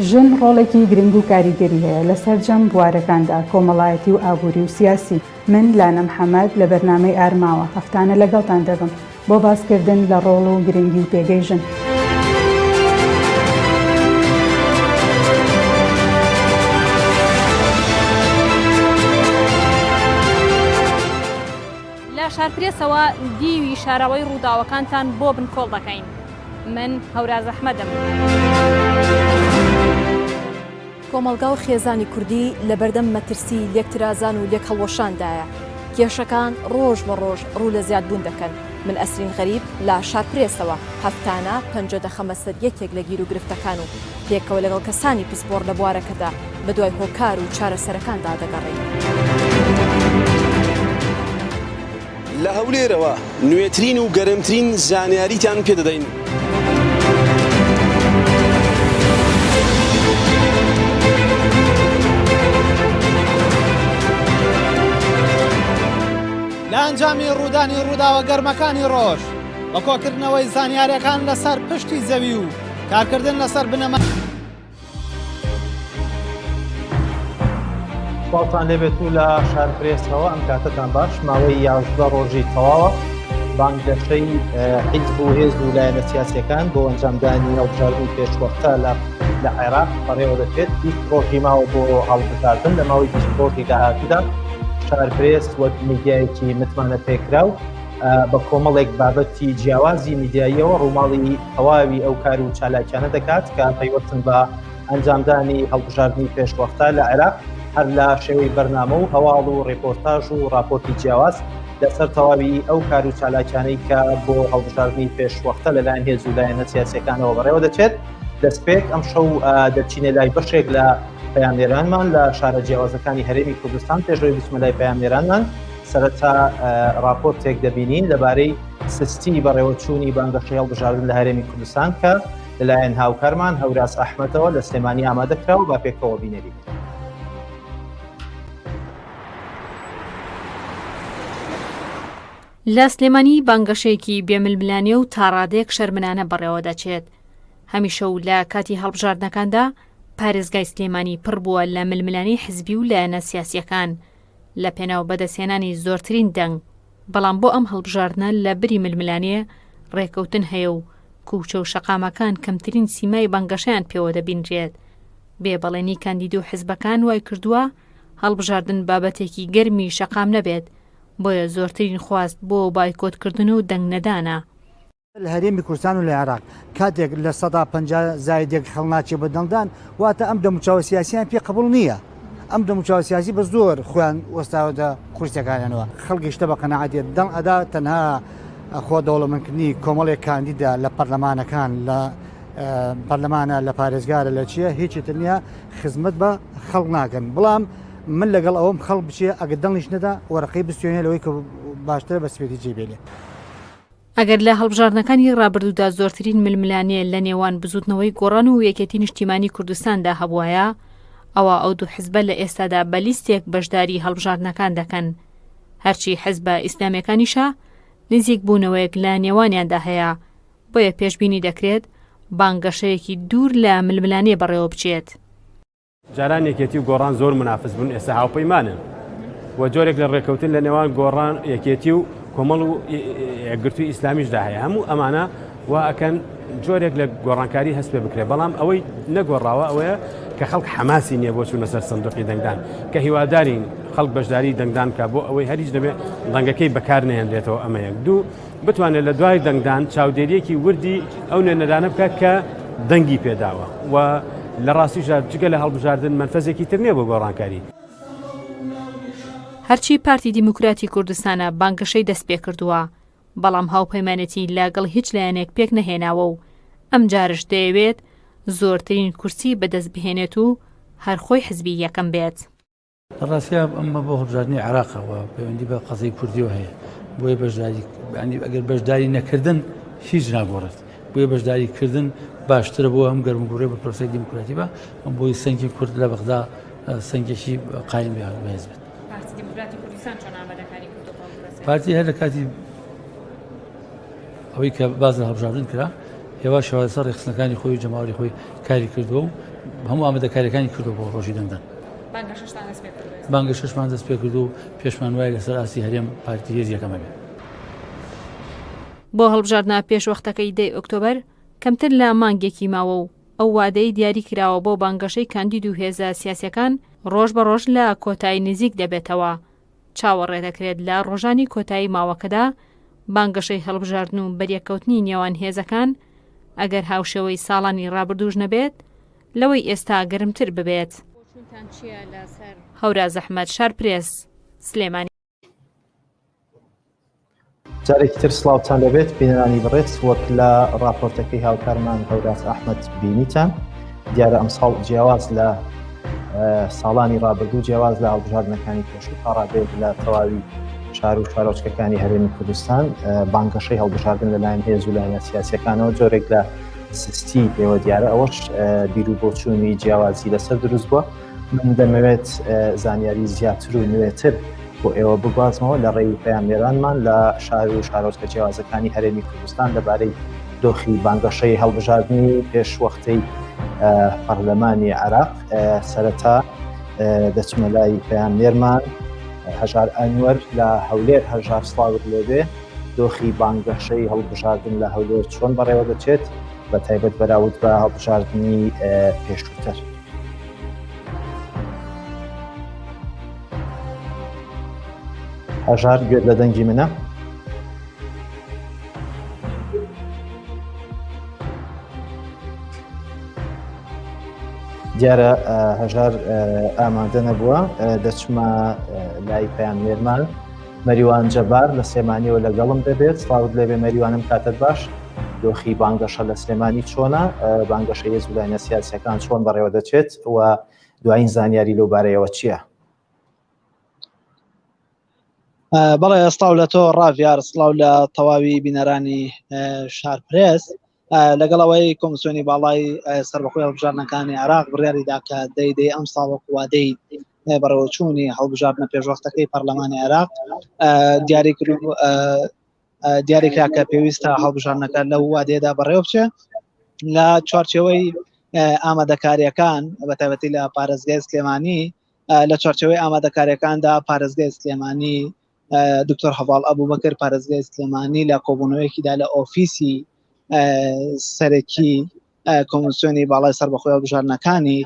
ژن ڕۆڵێکی گرنگ و کاریگەری هەیە لە سەرجەم بوارەکاندا، کۆمەڵایەتی و ئابووری و سیاسی. من لانە محەمەد لە بەرنامەی ئارماوە هەفتانە لەگەڵتان دەبم بۆ باسکردن لە ڕۆڵ و گرنگی و پێگەی ژن. لە شارپرێسەوە دیوی شاراوەی ڕووداوەکانتان بۆ بنکۆڵ دەکەین. من هەوراز ئەحمەدم. کۆمەڵگا و خێزانی کوردی لەبەردەم مەترسی لێکترازان و لێکهەڵوەشاندایە، کێشەکان ڕۆژ بە ڕۆژ ڕوو لە زیادبوون دەکەن، من ئەسرین غەریب لە شارپرێسەوە هەفتانە پەنجە دەخەمە سەر یەکێک لە گیروگرفتەکان و پێکەوە لەگەڵ کەسانی پسپۆڕ لە بوارەکەدا بەدوای هۆکار و چارەسەرەکاندا دەگەڕێین. لە هەولێرەوە نوێترین و گەرمترین زانیاریتان پێدەدەین. لە ئەنجامی ڕوودانی ڕووداوە گەرمەکانی ڕۆژ بە کۆکردنەوەی زانیاریەکان لەسەر پشتی زەوی و کارکردن لەسەر بنەما سڵاوتان لێبێت و لە شارپرێسەوە ئەم کاتەتان باش ماوەی 11 ڕۆژی تەواوە بانگەشەی حیزب و هێز و لایەنە سیاسەکان بۆ ئەنجامدانی هەڵبژاردنی پێشوەختە لە لە عێراق بەڕێوە دەچێت 20 ڕۆژی ماوە بۆ هەڵبژاردن لە ماوەی 20 ڕۆژی داهاتوودا شارپرێس وەک میدیایەکی متمانە پێکراو بە کۆمەڵێک بابەتی جیاوازی میدیاییەوە ڕووماڵی تەواوی ئەو کار و چالاکیانە دەکات کە پەیوەستن بە ئەنجامدانی هەڵبژاردنی پێشوەختە لە عێراق هەر لە شێوەی بەرنامە و هەواڵ و ڕێپۆرتاژ و راپۆرتی جیاواز لەسەر تەواوی ئەو کار و چالاکیانەی کە بۆ هەڵبژاردنی پێشوەختە لەلایەن هێز و لایەنە سیاسەکانەوە بەڕێوە دەچێت دەستپێک ئەم شەو دەچینە لای بەشێک لە پەیامنێرانمان لە شارە جیاوازەکانی هەرێمی کوردستان پێشەوەی بچمە لای پەیامنێرانمان سەرەتا راپۆرتێک دەبینین لەبارەی سستی بەڕێوەچوونی بانگەشەی هەڵبژاردن لە هەرێمی کوردستان کە لەلایەن هاوکارمان هەوراز ئەحمەدەوە لە سلێمانی ئامادە کراوە با پێکەوە بینەری لە سلێمانی بانگەشەیەکی بێململانێ و تاڕادەیەک شەرمنانە بەڕێوە دەچێت. هەمیشە و لە کاتی هەڵبژاردنەکاندا پارێزگای سلێمانی پڕ بووە لە ململانێی حزبی و لایەنە سیاسییەکان لە پێناو بەدەستهێنانی زۆرترین دەنگ، بەڵام بۆ ئەم هەڵبژاردنە لە بری ململانێ ڕێکەوتن هەیە و کوچە و شەقامەکان کەمترین سیمای بانگەشەیان پێوە دەبینرێت. بێ بەڵێنی کاندید و حزبەکان وای کردووە هەڵبژاردن بابەتێکی گەرمی شەقام نەبێت، بۆیە زۆرترین خواست بۆ بایکۆتکردن و دەنگ نەدانە. لە هەرێمی کوردستان و لە عێراق کاتێک 50% زایدێک خەڵک ناچێ بە دەنگدان واتە ئەم دەموچاوە سیاسیان پێ قبول نییە ئەم دەموچاوە سیاسی بە زۆر خۆیان وەستاوەتە کورسیەکانیانەوە خەڵکی شتە بە قەناعەتێت دەنگ ئەدا تەنها خۆ دەوڵەمەندکردنی کۆمەڵێک کاندیدا لە پەرلەمانەکان لە پەرلەمانە لە پارێزگارە لە چییە هیچی تر نییە خزمەت بە خەڵک ناکەن بەڵام من لەگەڵ ئەوم خەڵک بچێ ئەگەر دەنگیش نەدا وەرەقەی بستێنێ لەوەی کە باشترە بە سپێتی جێ بێنێ. ئەگەر لە هەڵبژاردنەکانی ڕابردوودا زۆرترین ململانێ لە نێوان بزوتنەوەی گۆڕان و یەکێتی نیشتیمانی کوردستاندا هەبوایە، ئەوا ئەو دوو حزبە لە ئێستادا بە لیستێک بەشداری هەڵبژاردنەکان دەکەن. هەرچی حزبە ئیسلامیەکانیشە نزیک بوونەوەیەک لە نێوانیاندا هەیە، بۆیە پێشبینی دەکرێت بانگەشەیەکی دوور لە ململانێ بەڕێوەبچێت. جاران یەکێتی و گۆڕان زۆر منافس بوون ئێستا هاوپەیمانن و جۆرێک لە ڕێککەوتن لە نێوان گۆڕان یەکێتی و کۆمەڵ و یەکگرتووی ئیسلامیشدا هەیە هەموو ئەمانە وا ئەکەن جۆرێک لە گۆڕانکاری هەست پێ بکرێت بەڵام ئەوەی نەگۆڕاوە ئەوەیە کە خەڵک حەماسی نییە بۆ چوونە سەر سندوقی دەنگدان کە هیوادارین خەڵک بەشداری دەنگدان بکە بۆ ئەوەی هەریش دەبێت دەنگەکەی بەکار نەهێنرێتەوە ئەمە یەک دوو بتوانێت لە دوای دەنگدان چاودێریەکی وردی ئەو نوێنەرانە بکات کە دەنگی پێداوە و لە ڕاستیشدا جگە لە هەڵبژاردن مەنفەزێکی تر نییە بۆ گۆڕانکاری. هەرچی پارتی دیموکراتی کوردستانە بانگەشەی دەستپێکردووە، بەڵام هاوپەیمانێتی لەگەڵ هیچ لایەنێک پێکنەهێناوە و ئەمجارەش دەیەوێت زۆرترین کورسی بەدەستبهێنێت و هەر خۆی حزبی یەکەم بێت. لە ڕاستیا ئەمە بۆ هەڵبژاردنی عێراقە و پەیوەندی بە قەزیەی کوردیەوە هەیە بۆیە بەشداری ینی ئەگەر بەشداری نەکردن هیچ ناگۆڕێت بۆیە بەشداری کردن باشترە بۆ هەم گەرموگوڕێ بە پرۆسەی دیموکراتی بە هەم بۆی سەنگی کورد لە بەغدا سەنگێکی قایم بەهێز بێت. پارتی دیموکراتی کوردستان چۆن ئامادەکاری کردووە بۆ ئەم پرۆسەیە؟ پارتی هەر لە کاتی ئەوەی کە باز لە هەڵبژاردن کرا هێواش هێواش لەسەر ڕێکخستنەکانی خۆی و جەماوەری خۆی کاری کردووە و. هەموو ئامادەکاریەکانی کردو بۆ ڕۆژی دەنگدان. بانگەشەشمان دەست پێ کرد و پێشمان وایە لەسەر ئاستی هەرێم پارتی هێزی یەکەم ئەبێ. بۆ هەڵبژاردنە پێشوەختەکەی دەی ئۆکتۆبەر کەمتر لە مانگێکی ماوە و ئەو وادەی دیاری کراوە بۆ بانگەشەی کاندید و هێزە سیاسیەکان ڕۆژ بە ڕۆژ لە کۆتایی نزیک دەبێتەوە. چاوەڕێ دەکرێت لە ڕۆژانی کۆتایی ماوەکەدا بانگەشەی هەڵبژاردن و بەریەککەوتنی نێوان هێزەکان ئەگەر هاوشێوەی ساڵانی ڕابردووش نەبێت لەوەی ئێستا گەرمتر ببێت. هەوراز ئەحمەد، شارپرێس، سلێمانی. جارێکی تر سڵاوتان لەبێت بینەرانی بەڕێز وەک لە راپۆرتەکەی هاوکارمان هەوراز ئەحمد بینیتان دیارە ئەمساڵ جیاواز لە ساڵانی ڕابردوو جیاواز لە هەڵبژاردنەکانی پێشوو تاڕادەیەک لە تەواوی شار و شارۆچکەکانی هەرێمی کوردستان بانگەشەی هەڵبژاردن لەلایەن هێز و لایەنە سیاسەکانەوە جۆرێک لە سستی پێوە دیارە ئەوەش بیر و بۆچوونی جیاوازی لەسەر دروست بووە من دەمەوێت زانیاری زیاتر و نوێتر بۆ ئێوە بگوازمەوە لە ڕێی پەیامنێرانمان لە شار و شارۆچکە جیاوازەکانی هەرێمی کوردستان لەبارەی دۆخی بانگەشەی هەڵبژاردنی پێشوەختەی پەرلەمانی عێراق سەرەتا دەچمە لای پەیامنێرمان هەژار ئەنوەر لە هەولێر هەژار سڵاوت لێبێ دۆخی بانگەشەی هەڵبژاردن لە هەولێر چۆن بەڕێوە دەچێت بە تایبەت بەراورد بە هەڵبژاردنی پێشووتر. هەژار گوێت لە دەنگی منە؟ دیارە هەژار ئامادە نەبووە دەچمە لای پەیامنێرمان مەریوان جەبار لە سلێمانیەوە لەگەڵم دەبێت سڵاوت لێبێ مەریوانم کاتت باش دۆخی بانگەشە لە سلێمانی چۆنە بانگەشە هێز و لایەنە سیاسیەکان چۆن بەڕێوە دەچێت و دوایین زانیاری لەو بارەیەوە چییە؟ بەڵێ سڵاو لە تۆ ڕاڤیار سڵاو لە تەواوی بینەرانی شار پرێس لەگەڵ ئەوەی کۆمسیۆنی باڵای سەربەخۆی هەڵبژاردنەکانی عێراق بڕیاری دا کە دەی دەی ئەم ساڵ وەکو وادەی بەڕێوەچوونی هەڵبژاردنە پێشوەختەکەی پەرلەمانی عێراق دیاری کرد دیاری کرا کە پێویستە هەڵبژاردنەکە لەو وادەیەدا بەڕێوە بچێ لە چوارچێوەی ئامادەکاریەکان بە تایبەتی لە پارێزگای سلێمانی لە چوارچێوەی ئامادەکاریەکاندا پارێزگای سلێمانی دکتۆر هەڤاڵ ئەبوبەکر پارێزگای سلێمانی لە کۆبوونەوەیەکیدا لە ئۆفیسی سەرەکی کۆمسیۆنی باڵای سەربەخۆی هەڵبژاردنەکانی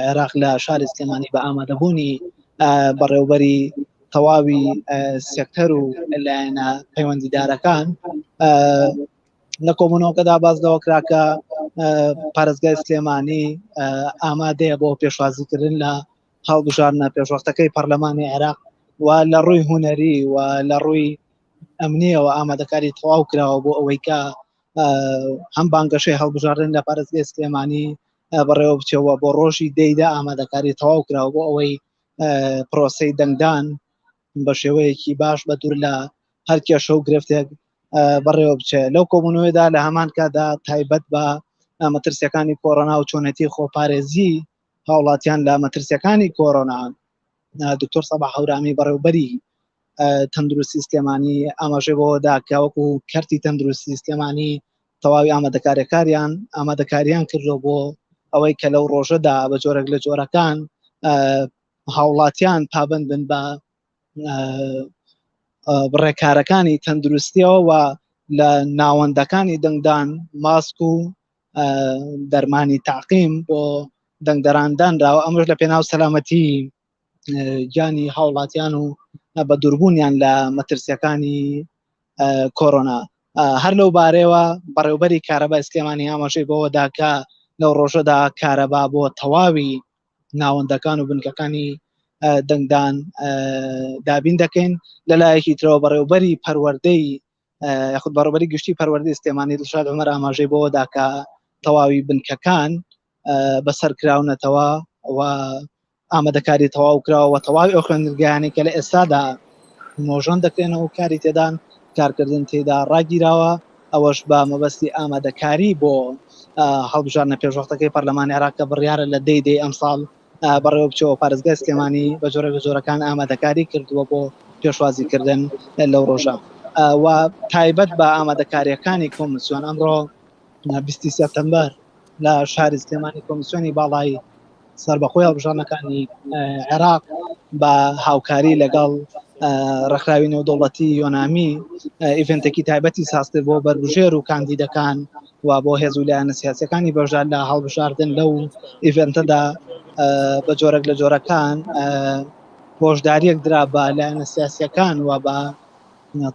عێراق لە شاری سلێمانی بە ئامادەبوونی بەڕێوبەری تەواوی سێکتەر و لایەنە پەیوەندیدارەکان لە کۆبوونەوەکەدا باس لەوە کرا کە پارێزگای سلێمانی ئامادەیە بۆ پێشوازیکردن لە هەڵبژاردنە پێشوەختەکەی پەرلەمانی عێراق و لە ڕووی هونەری و لە ڕووی ئەمنیەوە ئامادەکاری تەواو کراوە بۆ ئەوەی کە هەم بانگەشەی هەڵبژاردن لە پارێزگای سلێمانی بەڕێوە بچەوە بۆ ڕۆژی دەیدا ئامادەکاری تەواو کراوە بۆ ئەوەی پرۆسەی دەنگدان بە شێوەیەکی باش بە دوور لە هەر کێشە و گرفتێک بەڕێوە بچێت لەو کۆبوونەوەیدا لە هەمان کاتدا تایبەت بە مەترسیەکانی کۆرۆنا و چۆنێتی خۆپارێزی هاوڵاتیان لە مەترسیەکانی کۆرۆنا دکتۆر سەبا هەورامی بەڕێوبەری تەندروستی سلێمانی ئاماژەی بەوەدا کە وەکو کەرتی تەندروستی سلێمانی تەواوی ئامادەکاریەکاریان ئامادەکاریان کردو بۆ ئەوەی کە لەو ڕۆژەدا بە جۆرێک لە جۆرەکان هاوڵاتیان پابند بن بە بڕێکارەکانی تەندروستیەوە و لە ناوەندەکانی دەنگدان ماسک و دەرمانی تاقیم بۆ دەنگدەران دانراوە ئەمەش لە پێناو سەلامەتی گیانی هاوڵاتیان و بە دووربوونیان لە مەترسیەکانی کۆرۆنا هەر لەو بارەیەوە بەڕێوبەری کارەبای سلێمانی ئاماژەی بەوەدا کە لەو ڕۆژەدا کارەبا بۆ تەواوی ناوەندەکان و بنکەکانی دەنگدان دابین دەکەین لەلایەکی ترەوە بەڕێوبەری پەروەردەی یاخود بەڕێوبەری گشتی پەروەردەی سلێمانی دڵشاد عومەر ئاماژەی بەوەدا کە تەواوی بنکەکان بەسەر کراونەتەوە و ئامادەکاری تەواو کراوە تەواوی ئەو خوێندنگایانەی کە لە ئێستادا مۆژەن دەکرێنەوە و کاری تێدان کارکردن تێدا ڕاگیراوە ئەوەش بە مەبەستی ئامادەکاری بۆ هەڵبژاردنە پێشوەختەکەی پەرلەمانی عێراق کە بڕیارە لە دەی دەی ئەمساڵ بەڕێوە بچەوە پارێزگای سلێمانی بە جۆرە لە جۆرەکان ئامادەکاری کردووە بۆ پێشوازیکردن لەو ڕۆژە و تایبەت بە ئامادەکاریەکانی کۆمسیۆن ئەمڕۆ 20 سێپتەمبەر. لە شاری سلێمانی کۆمیسیۆنی باڵای سەربەخۆی هەڵبژاردنەکانی عێراق بە هاوکاری لەگەڵ ڕێکخراوی نێودەوڵەتی یۆنامی ئیڤنتێکی تایبەتی سازکرد بۆ بەربژێر و کاندیدەکان و بۆ هێز و لایەنە سیاسەکانی بەشدار لە هەڵبژاردن لەو ئیڤنتەدا بە جۆرێک لە جۆرەکان هۆشداریەک درا بە لایەنە سیاسەکان و بە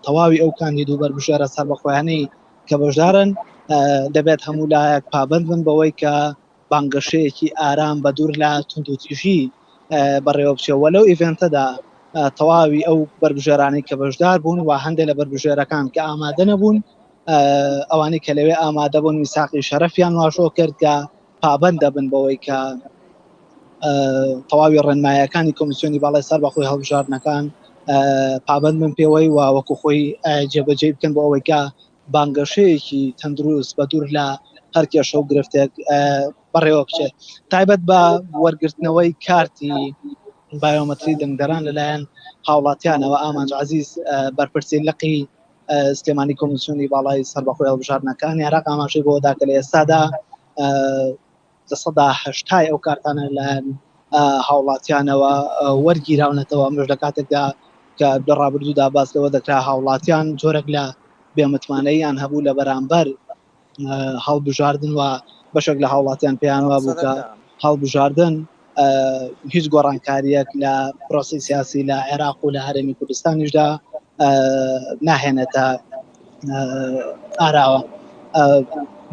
تەواوی ئەو کاندید و بەربژێرە سەربەخۆیانەی کە بەشدارن دەبێت هەموو لایەک پابند بن بەوەی کە بانگەشەیەکی ئارام بە دوور لە توندوتیژی بەڕێوە بچێت و لەو ئیڤێنتەدا تەواوی ئەو بەربژێرانەی کە بەشدار بوون و هەندێک لە بەربژێرەکان کە ئامادە نەبوون ئەوانەی کە لەوێ ئامادە بوون میساقی شەرەفیان واژۆ کرد کە پابند دەبن بەوەی کە تەواوی ڕێنمایەکانی کۆمیسیۆنی باڵای سەر بەخۆی هەڵبژاردنەکان پابند بن پێوەی و وەکو خۆی جێبەجێ بکەن بۆ ئەوەی کە بانگەشەیەکی تەندروست بە دوور لە هەر کێشە و گرفتێک بەڕێوە بچێت تایبەت بە وەرگرتنەوەی کارتی بایۆمەتری دەنگدەران لەلایەن هاوڵاتیانەوە ئامانج عزیز بەرپرسی لقی سلێمانی کۆمیسیۆنی باڵای سەربەخۆی هەڵبژاردنەکانی عێراق ئاماژەی بۆدا کە لە ئێستادا 80% ئەو کارتانە لەلایەن هاوڵاتیانەوە وەرگیراونەتەوە ئەمەش لە کاتێکدا کە لە ڕابردوودا باس لەوە دەکرا هاوڵاتیان جۆرێک لە بێمتمانەیان هەبوو لە بەرامبەر هەڵبژاردن و بەشێک لە هاوڵاتیان پێیان وابوو کە هەڵبژاردن هیچ گۆڕانکاریەک لە پرۆسی سیاسی لە عێراق و لە هەرێمی کوردستانیشدا ناهێنێتە ئاراوە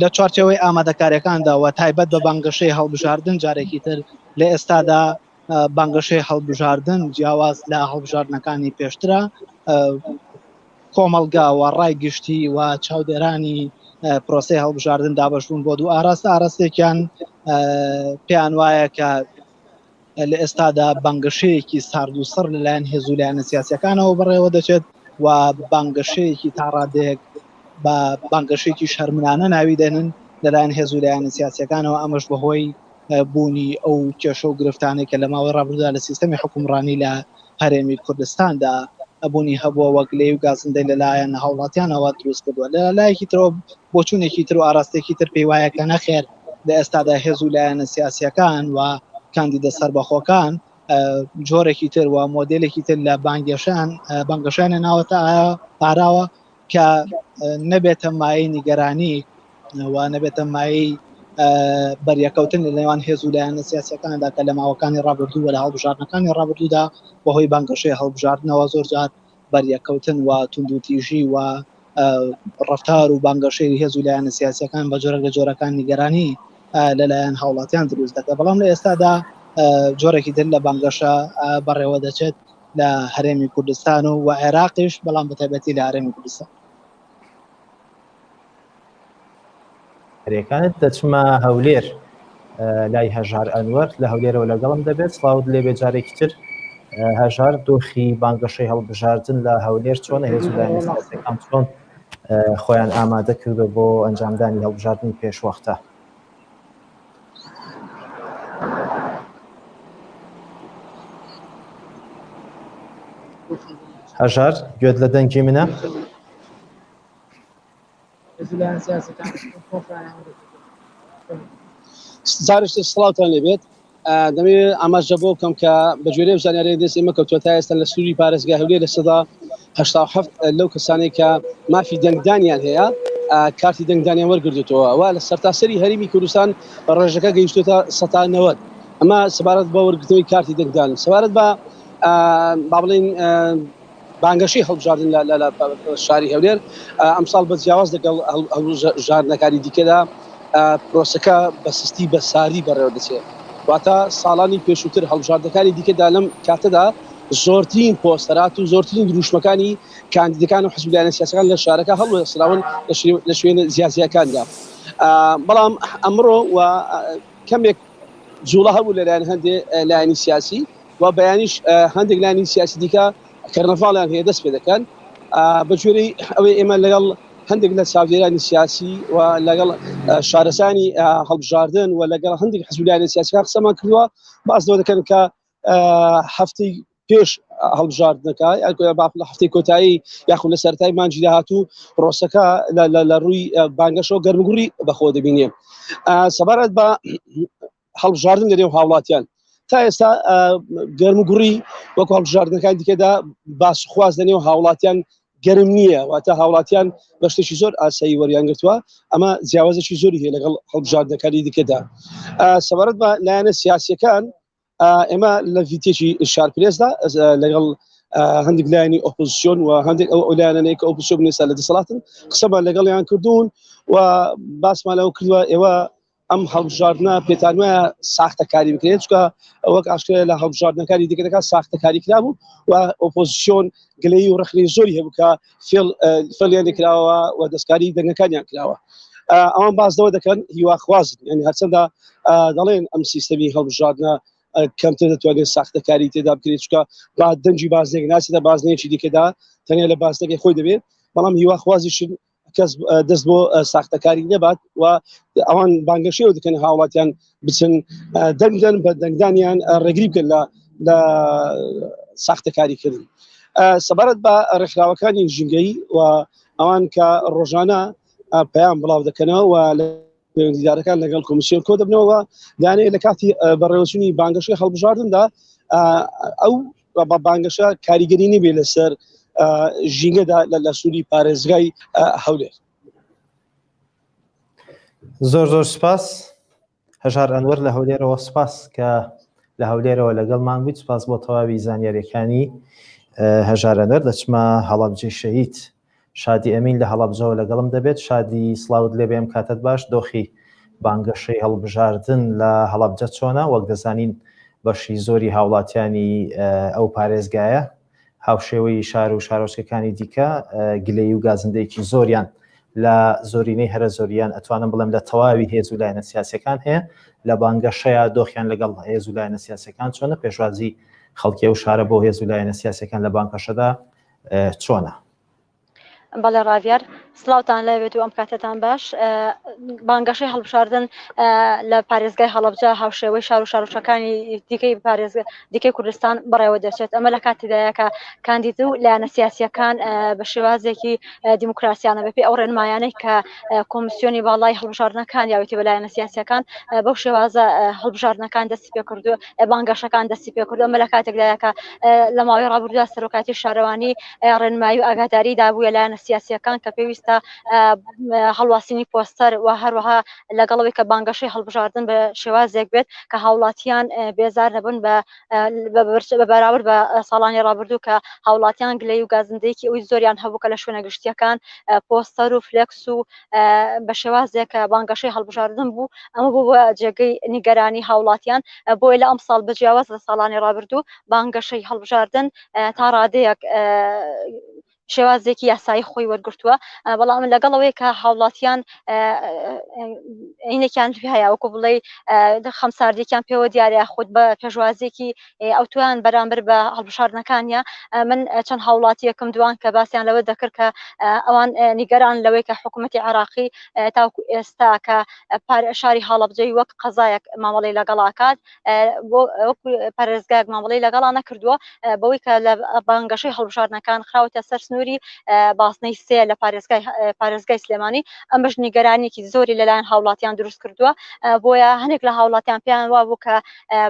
لە چوارچەوەی ئامادەکاریەکاندا و تایبەت بە بانگەشەی هەڵبژاردن جارێکی تر لە ئێستادا بانگەشەی هەڵبژاردن جیاواز لە هەڵبژاردنەکانی پێشترە کۆمەڵگا و ڕای گشتی و چاودێرانی پرۆسەی هەڵبژاردن دابەشبوون بۆ دوو ئاراستە ئاراستێکیان پێیان وایە کە لە ئێستادا بانگەشەیەکی سارد و سڕ لەلایەن هێز و لایەنە سیاسەکانەوە بەڕێوە دەچێت و بانگەشەیەکی تا ڕادەیەک بە بانگەشەیەکی شەرمنانە ناوی دێنن لەلایەن هێز و لایەنە سیاسەکانەوە ئەمەش بەهۆی بوونی ئەو کێشە و گرفتانەی کە لە ماوەی ڕابردوودا لە سیستەمی حکومڕانی لە هەرێمی کوردستاندا بوونی هەبووە وەک لێی و گازندەی لەلایەن هاوڵاتیانەوە دروست کردووە لە لایەکی ترەوە بۆچوونێکی تر و ئاراستێکی تر پێی وایە کە نەخێر لە ئێستادا هێز و لایەنە سیاسیەکان و کاندیدە سەربەخۆکان جۆرێکی تر و مۆدلێکی تر لە بانگێشان بانگەشانە ناوەتە ئاراوە کە نەبێتە مایەی نیگەرانی و نەبێتە مایەی بەریەکەوتن لە نێوان هێز و لایەنە سیاسەکاندا کە لە ماوەکانی ڕابردوو و لە هەڵبژاردنەکانی ڕابردوودا بەهۆی بانگەشەی هەڵبژاردنەوە زۆر جار بەریەکەوتن و توندوتیژی و ڕفتار و بانگەشەی هێز و لایەنە سیاسەکان بە جۆرە لە جۆرەکان نیگەرانی لەلایەن هاوڵاتیان دروست دەکات بەڵام لە ئێستادا جۆرێکی تر لە بانگەشە بەڕێوە دەچێت لە هەرێمی کوردستان و و عێراقیش بەڵام بە تایبەتی لە هەرێمی کوردستان. هەرێکانت دەچمە هەولێر لای هەژار ئەنوەر لە هەولێرەوە لەگەڵم دەبێت سڵاوت لێبێ جارێکی تر هەژار دۆخی بانگەشەی هەڵبژاردن لە هەولێر چۆنە هێز و لایەنە سیاسیەکان چۆن خۆیان ئامادە کردو بۆ ئەنجامدانی هەڵبژاردنی پێشوەختە هەژار گوێت لە دەنگی منە؟ زارشت سڵاوتان لێبێت دەمەوێت ئاماژە بۆ بکەم کە بە گوێرەی ئەو زانیارییە دەست ئێمە کەوتووە تا ئێستا لە سنووری پارێزگای هەولێر 77% لەو کەسانەی کە مافی دەنگدانیان هەیە کارتی دەنگدانیان وەرگرتووە و لە سەرتاسەری هەرێمی کوردستان ڕێژەکە گەیشتووەتە 90% ئەمە سەبارەت بە وەرگرتنەوەی کارتی دەنگدان سەبارەت بە با بڵێین بانگەشەی هەڵبژاردن لە شاری هەولێر ئەمساڵ بە جیاواز لەگەڵ هەڵبژاردنەکانی دیکەدا پرۆسەکە بە سستی بە ساردی بەڕێوە دەچێت واتە ساڵانی پێشووتر هەڵبژاردنەکانی دیکەدا لەم کاتەدا زۆرترین پۆستەرات و زۆرترین دروشمەکانی کاندیدەکان و حزب لایەنە سیاسەکان لە شارەکە هەڵوەسراون لە شوێنە زیازیەکاندا بەڵام ئەمڕۆ و کەمێک جوڵە هەبوو لەلایەن هەندێک لایەنی سیاسی و بەیانیش هەندێک لایەنی سیاسی دیکە کەرنەڤاڵیان هەیە دەست پێ دەکەن بە گوێرەی ئەوەی ئێمە لەگەڵ هەندێک لە چاودێرانی سیاسی و لەگەڵ شارەزانی هەڵبژاردن و لەگەڵ هەندێک حزب لایەنە سیاسیەکان قسەمان کردووە باس لەوە دەکەن کە هەفتەی پێش هەڵبژاردنەکە لە هەفتەی کۆتایی یاخود لە سەرای مانجی داهاتوو پرۆسەکە لە ڕووی بانگەشەوە گەرمگوڕی بەخۆ دەبینێ. سەبارەت بە هەڵبژاردن لە نێو هاوڵاتیان تا ئێستا گەرم و گوڕی وەکو هەڵبژاردنەکان دیکەدا باسخواز لە نێو هاوڵاتیان گەرم نییە، واتە هاوڵاتیان بە شتێکی زۆر ئاسایی وەریان گرتووە، ئەمە جیاوازێکی زۆری هەیە لەگەڵ هەڵبژاردنەکانی دیکەدا. سەبارەت بە لایەنە سیاسیەکان ئێمە لە ڤیتێکی شارپرێسدا لەگەڵ هەندێک لایەنی ئۆپۆزیسیۆن و هەندێک ئەو لایەنانەی کە ئۆپۆزیسیۆن ئێستا لە دەسەڵاتن قسەمان لەگەڵیان کردوون و باسمان لەوە کردووە ئێوە ئەم هەڵبژاردنە پێتان وایە ساختەکاری بکرێت چکە وەک ئاشکرای لە هەڵبژاردنەکانی دیکە دەکات ساختەکاری کرابوو و ئۆپۆزیسیۆن گلەیی و ڕخنەی زۆری هەبوو کە فێڵ فێڵیان لێکراوە و دەستکاری دەنگەکانیان کراوە. ئەوان باس لەوە دەکەن هیواخوازن، یعنی هەرچەندە دەڵێن ئەم سیستەمی هەڵبژاردنە کەمتر دەتوانێت ساختەکاری تێدا بکرێت چکە با دەنگی بازنێک ناچێتە بازنەیەکی دیکەدا تەنیا لە بازنەکەی خۆی دەبێت، بەڵام هیواخوازیشن کەس دەست بۆ ساختەکاری نەبات و ئەوان بانگەشەوە دەکەن هاوڵاتیان بچن دەنگدەن بە دەنگدانیان ڕێگری بکەن لە لە ساختەکاریکردن. سەبارەت بە ڕێکخراوەکانی ژینگەیی و ئەوان کە ڕۆژانە پەیام بڵاو دەکەنەوە و لە پەیوەندیدارەکان لەگەڵ کۆمیسیۆن کۆ دەبنەوە دانێ لە کاتی بەڕێوەچوونی بانگەشەی هەڵبژاردندا ئەو بە بانگەشە کاریگەری نەبێ لەسەر ژینگەدا لە سووری پارێزگای هەولێر. زۆر زۆر سپاس هەژار ئەنوەر لە هەولێرەوە سپاس کە لە هەولێرەوە لەگەڵمان بوویت سپاس بۆ تەواوی زانیاریەکانی هەژار ئەنوەر دەچمە هەڵەبجەی شەهید شادی ئەمین لە هەڵەبجەوە لەگەڵم دەبێت شادی سڵاوت لێبێ ئەم کاتەت باش دۆخی بانگەشەی هەڵبژاردن لە هەڵەبجە چۆنە وەک دەزانین بەشی زۆری هاوڵاتیانی ئەو پارێزگایە هاوشێوەی شار و شارۆچکەکانی دیکە گلەیی و گازندەیەکی زۆریان لە زۆرینەی هەرە زۆریان ئەتوانم بڵێم لە تەواوی هێز و لایەنە سیاسەکان هەیە لە بانگەشەیە دۆخیان لەگەڵ هێز و لایەنە سیاسەکان چۆنە پێشوازی خەڵکی ئەو شارە بۆ هێز و لایەنە سیاسەکان لە بانگەشەدا چۆنە؟ بەڵێ ڕاڤیار سڵاوتان لێبێت و ئەم کاتەتان باش. بانگەشەی هەڵبژاردن لە پارێزگای هەڵەبجە هاوشێوەی شار و شارۆچکەکانی دیکەی پارێزگە دیکەی کوردستان بەڕێوە دەچێت. ئەمە لە کاتێدایە کە کاندید و لایەنە سیاسیەکان بە شێوازێکی دیموکراسیانە بەپێی ئەو ڕێنمایانەی کە کۆمیسیۆنی باڵای هەڵبژاردنەکان یاوێتی بە لایەنە سیاسیەکان بەو شێوازە هەڵبژاردنەکان دەستی پێکردو بانگەشەکان دەستی پێکردو. ئەمە لە کاتێکدایە کە لە ماوەی ڕابردوودا سەرۆکاتی شارەوانی ڕێنمایی و ئاگاداری دابووە لایەنە سیاسیەکان کە پێویستە هەڵواسینی پۆستەر و هەروەها لەگەڵەوەی کە بانگەشەی هەڵبژاردن بە شێوازێک بێت کە هاوڵاتیان بێزار نەبن بە بە بەراورد بە ساڵانی ڕابردوو کە هاوڵاتیان گلەی و گازندەیەکی ئەوی زۆریان هەبوو کە لە شوێنە گشتیەکان پۆستەر و فلێکس و بە شێوازێک کە بانگەشەی هەڵبژاردن بوو ئەمە بوو بە جێگەی نیگەرانی هاوڵاتیان بۆیە لە ئەمساڵ بە جیاواز لە ساڵانی ڕابردوو بانگەشەی هەڵبژاردن تا ڕادەیەک شێوازێکی یاسایی خۆی وەرگرتووە بەڵام لەگەڵ ئەوەی کە هاوڵاتیان اینێکیان هەیە وەکو بڵێ خەمساردێکیان پێوە دیارە خود بە پێشوازێکی ئەوتویان بەرامبەر بە هەڵبژاردنەکانە من چەند هاوڵاتیەکم دوان کە باسییان لەوە دەکرد کە ئەوان نیگەران لەوەی کە حکوومەتتی عراقی تاوکو ئێستا کە شاری هەڵەبجەی وەک قەزایەک مامەڵی لەگەڵاکات وەکو پارێزگایەک مامەڵەی لەگەڵا نەکردووە بەوەی کە لە بانگەشەی هەڵبژاردنەکان خراوەتە سەر سنووری بازنەی سێ لە پارێزگای پارێزگای سلێمانی ئەمەش نیگەرانیەکی زۆری لەلایەن هاوڵاتیان دروست کردووە بۆیە هەنێک لە هاوڵاتیان پێیان وابوو کە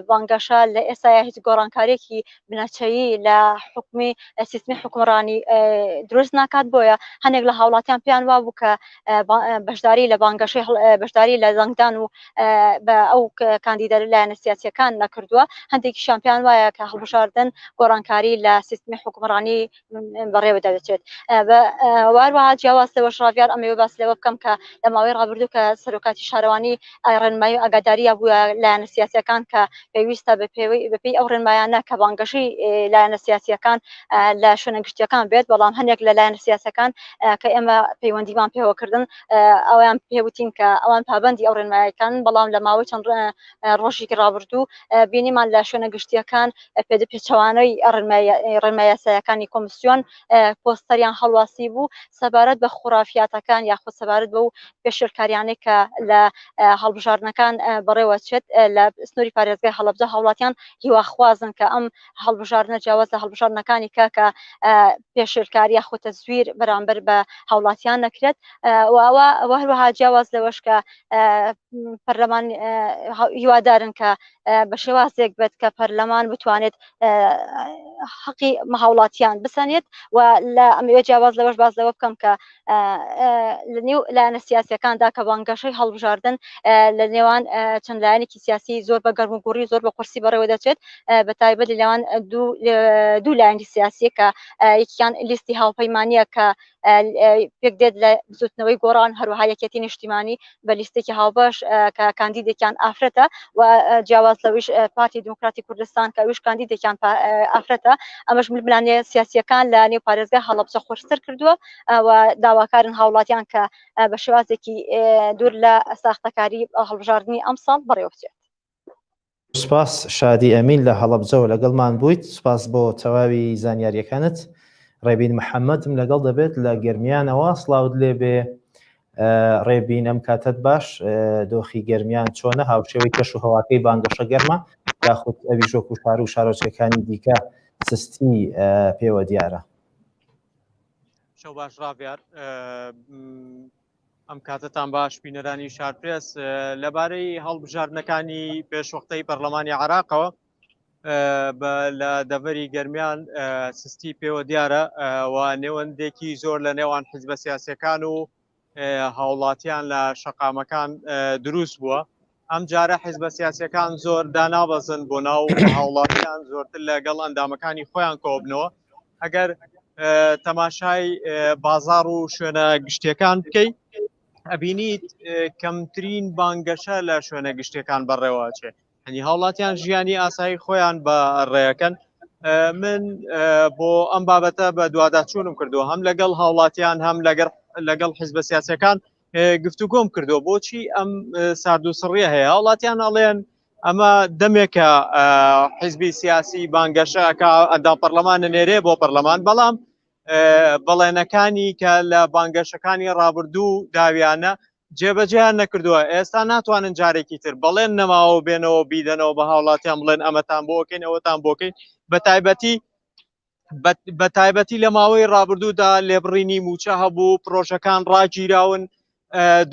بانگەشە لە ئێستایا هیچ گۆڕانکاریەکی بنەچەیی لە حکومی سیستمی حکومڕانی دروست ناکات بۆیە هەنێک لە هاوڵاتیان پێیان وابوو کە بەشداری لە بانگەشەی بەشداری لە دەنگدان و بە ئەو کاندیدە لایەنە سیاسیەکان نەکردووە هەندێکیشان پێیان وایە کە هەڵبژاردن گۆڕانکاری لە سیستمی حکومڕانی بەڕێوە دەچێت واروەها جیاواز لەوەش ڕاڤیار ئەمەوێ باس لەوە بکەم کە لە ماوەی ڕابردوو کە سەرۆکاتی شارەوانی ڕێنمایی و ئاگاداریە بووە لایەنە سیاسیەکان کە پێویستە بەپێی ئەو ڕێنمایانە کە بانگەشەی لایەنە سیاسیەکان لە شوێنە گشتیەکان بێت بەڵام هەندێک لە لایەنە سیاسەکان کە ئێمە پەیوەندیمان پێوەکردن ئەویان پێوتین کە ئەوان پابندی ئەو ڕێنمایەکان بەڵام لە ماوەی چەند ڕۆژێکی ڕابردوو بینیمان لە شوێنە گشتیەکان پێچەوانەی ڕێنمایە یاسایەکانی کۆمسیۆن. پۆستەریان هەڵواسی بوو سەبارەت بە خوڕافیاتەکان یاخود سەبارەت بەو پێشێلکاریانەی کە لە هەڵبژاردنەکان بەڕێوەچێت لە سنووری پارێزگای هەڵەبجە هاوڵاتیان هیواخوازن کە ئەم هەڵبژاردنە جیاواز لە هەڵبژاردنەکانی کە کە پێشێلکاری یاخود تەزویر بەرامبەر بە هاوڵاتیان نەکرێت و ئەوە هەروەها جیاواز لەوەش کە پەرلەمان هیوادارن کە بە شێوازێک بێت کە پەرلەمان بتوانێت حەقی هاوڵاتیان بسەنێت و لە ئەمەوێ جیاواز لەوەش باز لەوە بکەم کە لە نێو لایەنە سیاسەکاندا کە بانگەشەی هەڵبژاردن لە نێوان چەند لایەنێکی سیاسی زۆر بە گەرم و گوڕی زۆر بە قورسی بەڕێوە دەچێت بە تایبەت لە نێوان دوو لایەنی سیاسیە کە یەکیان لیستی هاوپەیمانیە کە پێک دێت لە بزوتنەوەی گۆڕان هەروەها یەکێتی نیشتیمانی بە لیستێکی هاوبەش کە کاندیدێکیان ئافرەتە و جیاواز لەویش پارتی دیموکراتی کوردستان کە ئەویش کاندیدێکیان ئافرەتە ئەمەش ململانێ سیاسیەکان لە نێو پارێزگای هەڵەبجە قورستر کردووە و داواکارن هاوڵاتیان کە بە شێوازێکی دوور لە ساختەکاری هەڵبژاردنی ئەمساڵ بەڕێوە بچێت. سوپاس شادی ئەمین لە هەڵەبجەوە لەگەڵمان بوویت سوپاس بۆ تەواوی زانیاریەکانت ڕێبین محەممەدم لەگەڵ دەبێت لە گەرمیانەوە سڵاوت لێبێ ڕێبین ئەم کاتت باش دۆخی گەرمیان چۆنە هاوشێوەی کەش و هەواکەی بانگەشە گەرمە یاخود ئەویش وەکو شار و شارۆچکەکانی دیکە سستی پێوە دیارە شەو باش ڕاڤیار ئەم کاتەتان باش بینەرانی شارپرێس لەبارەی هەڵبژاردنەکانی پێشوەختەی پەرلەمانی عراقەوە لە دەڤەری گەرمیان سستی پێوە دیارە و نێوەندێکی زۆر لە نێوان حیزبە سیاسەکان و هاوڵاتیان لە شەقامەکان دروست بووە ئەم جارە حیزبە سیاسەکان زۆر دانابەزن بۆ ناو هاوڵاتیان زۆرتر لەگەڵ ئەندامەکانی خۆیان کۆبنەوە ئەگەر تەماشای بازار و شوێنە گشتیەکان بکەیت ئەبینیت کەمترین بانگەشە لە شوێنە گشتیەکان بەڕێوەچێ هەنی هاوڵاتیان ژیانی ئاسایی خۆیان بە ڕێەکەن من بۆ ئەم بابەتە بە دوواداچوونم کردو هەم لەگەڵ هاوڵاتیان هەم لەگەر لەگەڵ حیزبە سیاسەکان گفتوگۆم کردو بۆچی ئەم سارد و سڕیە هەیە هاوڵاتیان ئەڵێن ئەمە دەمێکە حیزبی سیاسی بانگەشە کە ئەندام پەرلەمان نێرێ بۆ پەرلەمان بەڵام بەڵێنەکانی کە لە بانگەشەکانی ڕابردوو داویانە جێبەجێیان نەکردووە ئێستا ناتوانن جارێکی تر بەڵێن نەماوە بێنەوە بیدەنەوە بە هاوڵاتیان بڵێن ئەمەتان بۆکەین ئەوەتان بۆکەین بە تایبەتی بە تایبەتی لە ماوەی ڕابردوودا لێبڕینی موچە هەبوو پرۆژەکان ڕاگیراون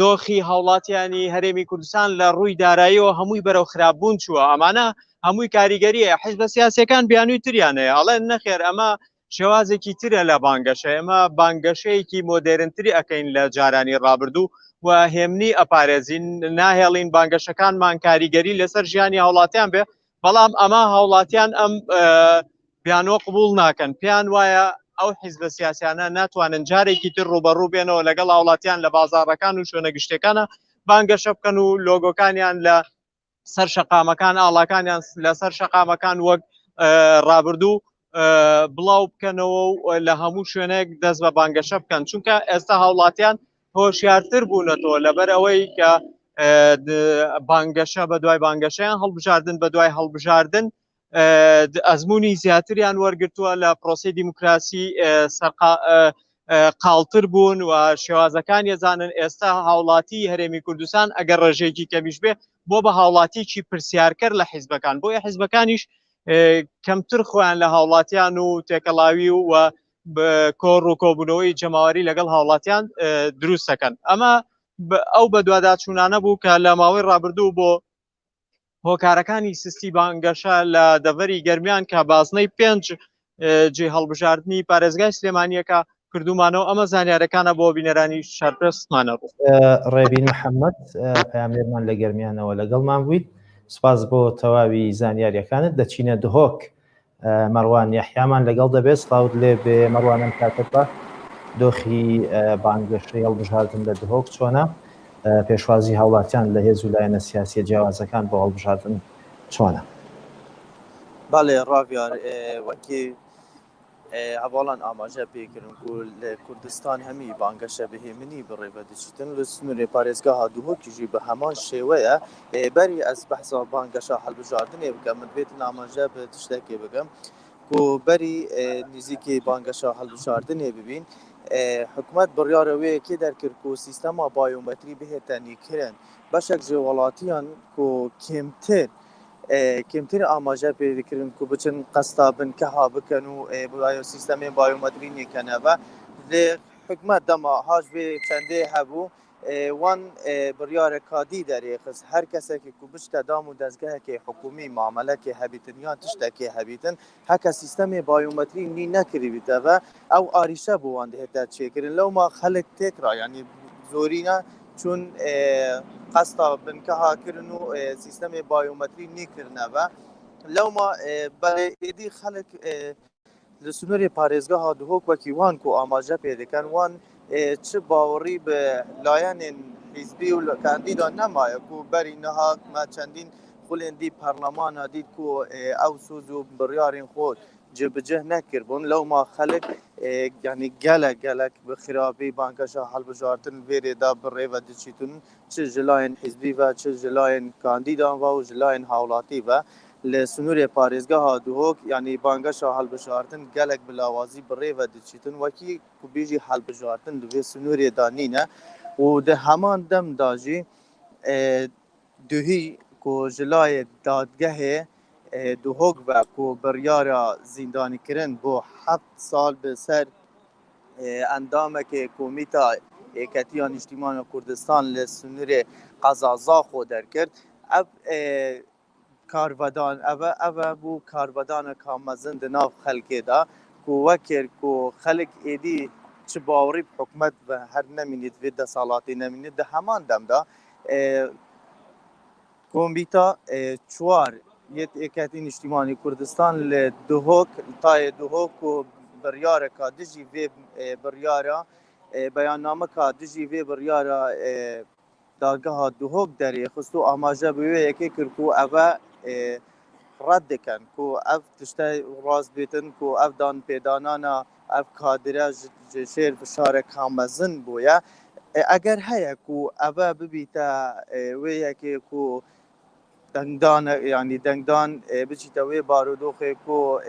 دۆخی هاوڵاتیانی هەرێمی کوردستان لە ڕووی داراییەوە هەمووی بەرەو خراپبوون چووە ئەمانە هەمووی کاریگەریە حیزبە سیاسەکان بیانووی تریان هەیە ئەڵێن نەخێر ئەمە شێوازێکی ترە لە بانگەشە ئێمە بانگەشەیەکی مۆدێرنتری ئەەکەین لە جارانی ڕابردوو و هێمنی ئەپارێزین ناهێڵین بانگەشەکانمان کاریگەری لەسەر ژیانی هاوڵاتیان بێ بەڵام ئەمە هاوڵاتیان ئەم بیانۆ قبول ناکەن پێیان وایە ئەو حیزبە سیاسیانە ناتوانن جارێکی تر ڕوبەڕوو بێنەوە لەگەڵ هاوڵاتیان لە بازاڕەکان و شوێنە گشتەکانە بانگەشە بکەن و لۆگۆکانیان لە سەر شەقامەکان ئاڵاکانیان لەسەر شەقامەکان وەک ڕابردوو بڵاو بکەنەوە و لە هەموو شوێنێک دەست بە بانگەشە بکەن چونکە ئێستا هاوڵاتیان هۆشیارتر بوونەتەوە لەبەر ئەوەی کە بانگەشە بە دوای بانگەشەیان هەڵبژاردن بە دوای هەڵبژاردن ئەزمموی زیاتریان وەرگتووە لە پرۆسی دیموکراسی قاڵتر بوون و شێوازەکان یەزانن ئێستا هاوڵاتی هەرێمی کوردستان ئەگەر ڕێژەیەکی کەمیش بێ بۆ بە هاوڵاتیکی پرسیارکەر لە حیزبەکان بۆیە حیزبەکانیش کەمتر خۆیان لە هاوڵاتیان و تێکەڵاوی و کۆڕ و کۆبوونەوەی جەماوەری لەگەڵ هاوڵاتیان دروست دەکەن ئەمە ئەو بەدواداچوونانە بوو کە لە ماوەی ڕابردوو بۆ هۆکارەکانی سستی بانگەشە لە دەڤەری گەرمیان کە بازنەی پێنج جێ هەڵبژاردنی پارێزگای سلێمانیەکە کردومانەوە ئەمە زانیارەکانە بۆ بینەرانی شارپرستمانە ڕوو ڕێبین محەممەد پامێرمان لە گەرمیانەوە لەگەڵمان بوویت سپاس بۆ تەواوی زانیاریەکانت دەچینە دهۆک مەڕوان یەحیامان لەگەڵ دەبێت سڵاوت لێ بێ مەڕوان ئەم کاتەت باش دۆخی بانگەشەی هەڵبژاردن لە دهۆک چۆنە پێشوازی هاوڵاتیان لە هێز و لایەنە سیاسیە جیاوازەکان بۆ هەڵبژاردن چۆنە؟ بەڵێ ڕاڤیار وەکی هەڤاڵان ئاماژە پێکردن ku li Kurdistan hemî bangeşe bi hêminî bi rêve diçîtin li sînorê parêzgeha Duhokî jî bi heman şêweye berî ez behsa bangeşa hilbijartinê bikim min divêtin amaje bi tiştekê bikim. ku berî nêzîkî bangeşa hilbijartinê bibîn, hikûmet biryara wê yekê derkir ku sîstema bayometrî bihête nîkirin. Beşek ji welatiyan ku kêmtir kêmtir amaje pê dikirin ku biçin qesta binkeha bikin û sîstemên bayometrî nêkene ve. Lê hikûmet dema haj vê çendê hebû Wan biryareka dî derêxist, her kesekî ku biçite dam û dezgehekê hikûmî mamelekê hebîtin yan tiştekê hebîtin, heke sîstemê bayometrî nî nekirîbîte ve ew arîşe bo wan dihête çêkirin. Lewma xelk têkra yanî zorîne çûn qesta binkeha kirin û sîstemê bayometrî nî kirine ve. Lewma belê êdî xelk Li sînorê parêzgeha Duhok wekî wan ku amaje pê dikin, wan çi bawerî bi layenên hîzbî û kandîda nemaye ku berî niha me çendîn xulên dî parlemana dît ku ew soz û biryarên xwe cibicih nekiribûn. Lewma xelk yanî gelek gelek bi xirabî bangeşa hilbijartin vê rê de bi rê ve diçîtin çi ji layên hîzbî ve çi ji layên kandîdan ve û ji layên hawlatî ve. Li sinûrê parêzgeha Duhok yanî bangeşa hilbijartin gelek bi lawazî bi rê ve diçîtin wekî ku bêjî hilbijartin di vê sinûrê de nîne û di heman dem de jî duhî ku ji layê dadgehê Duhok ve ku biryara zîndanîkirin bo heft sal bi ser endamekê Komîta Yeketiya Nîştîmana Kurdistan li sinûrê qeza Zaxo derkir ev Karvedan ev e, ev e bû karvedaneka mezin di nav xelkê de ku wekir ku xelk êdî çi bawerî bi hikûmet ve her nemînî di vê desalatê nemînî di heman dem de Komîta çwar yê Yeketî Nîştîmanî Kurdistan li Duhok li tayê Duhok ku biryareka dijî vê biryara beyannameka dijî vê biryara Dadgeha Duhok derê xist û amaje bi wê yekê kir ku ev e red dikin ku ev tişte rast bêtin ku ev danpêdanana ev kadire ji şêr fişareka mezin bûye. Eger heye ku ev e bibîte wê yekê ku dengdan yanî dengdan biçîte wê barodoxê ku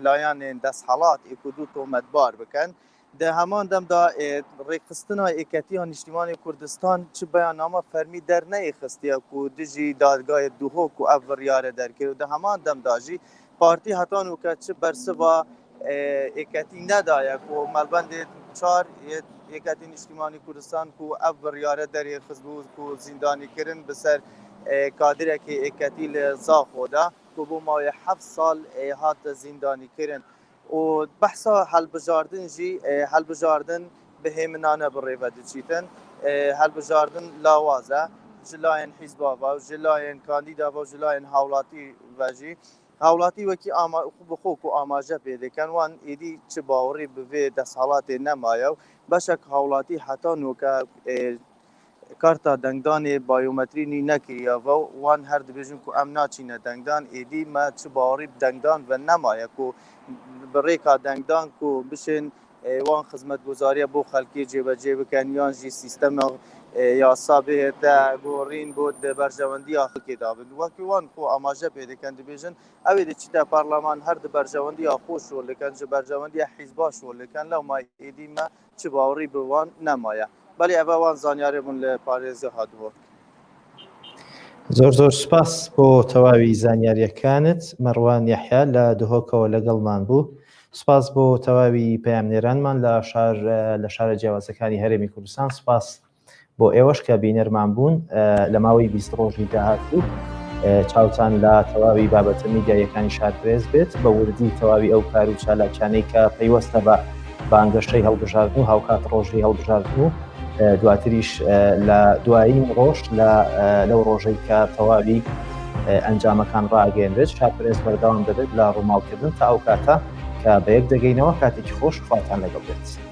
layanên desthelat ê ku du tometbar bikin Di heman dem de rêkxistina Yeketiya Nîştîmanê Kurdistan çi beyannama fermî derneyêxistiye ku dijî dadgahê Duhok ku ev biryare derkir û di heman dem de jî partî heta nûke çi bersiva Yeketî nedaye ku melbendê çar yê Yeketî Nîştîmanî Kurdistan ku ev biryare derêxistbû ku zîndanîkirin bi ser kadirekê Yeketî li Zaxo de ku bo mawê heft sal hate zîndanîkirin. Û behsa hilbijardin jî hilbijardin bi hêminane bi rê ve diçîtin. Hilbijardin lawaz e ji layên hîzba ve û ji layên kandîda ve û ji layên hawlatî ve jî. Hawlatî wekî ama bi xwe ku amaje pê dikin wan êdî çi bawerî bi vê desthilatê nemaye û beşek hawlatî heta nûke Karta dengdanê bayometrî nî nekiriye ve wan her dibêjin ku em naçîne dengdan, êdî me çi bawerî bi dengdan ve nemaye ku bi rêka dengdan ku bişên wan xizmetguzariya bo xelkê cêbecê bikin yan jî sîstema yasa bihête gorîn bo di berjewendiya xelkê de bin. Wekî wan xwe amaje pê dikin dibêjin ew ê diçîte parleman her di berjewendiya xwe şol dikin ji berjewendiya hîzba şol dikin lewma êdî me çi bawerî bi wan nemaye. Belê eve wan zanyarê bûn li parêzgeha Duhok. زۆر زۆر سوپاس بۆ تەواوی زانیاریەکانت مەڕوان یەحیا لە دهۆکەوە لەگەڵمان بوو سوپاس بۆ تەواوی پەیامنێرانمان لە شار لە شارە جیاوازەکانی هەرێمی کوردستان سوپاس بۆ ئێوەش کە بینەرمان بوون لە ماوەی 20 ڕۆژی داهاتوو چاوتان لە تەواوی بابەتە میدیاییەکانی شارپرێس بێت بە وردی تەواوی ئەو کار و چالاکیانەی کە پەیوەستە بە بانگەشەی هەڵبژاردن و هاوکات ڕۆژی هەڵبژاردن و دواتریش لە دوایین ڕۆژ لە لەو ڕۆژەی کە تەواوی ئەنجامەکان ڕاگەێنرێت شارپرێس بەردەوام دەبێت لە ڕووماڵکردن تا ئەو کاتە کە بە یەک دەگەینەوە کاتێکی خۆش خواتان لەگەڵ بێت.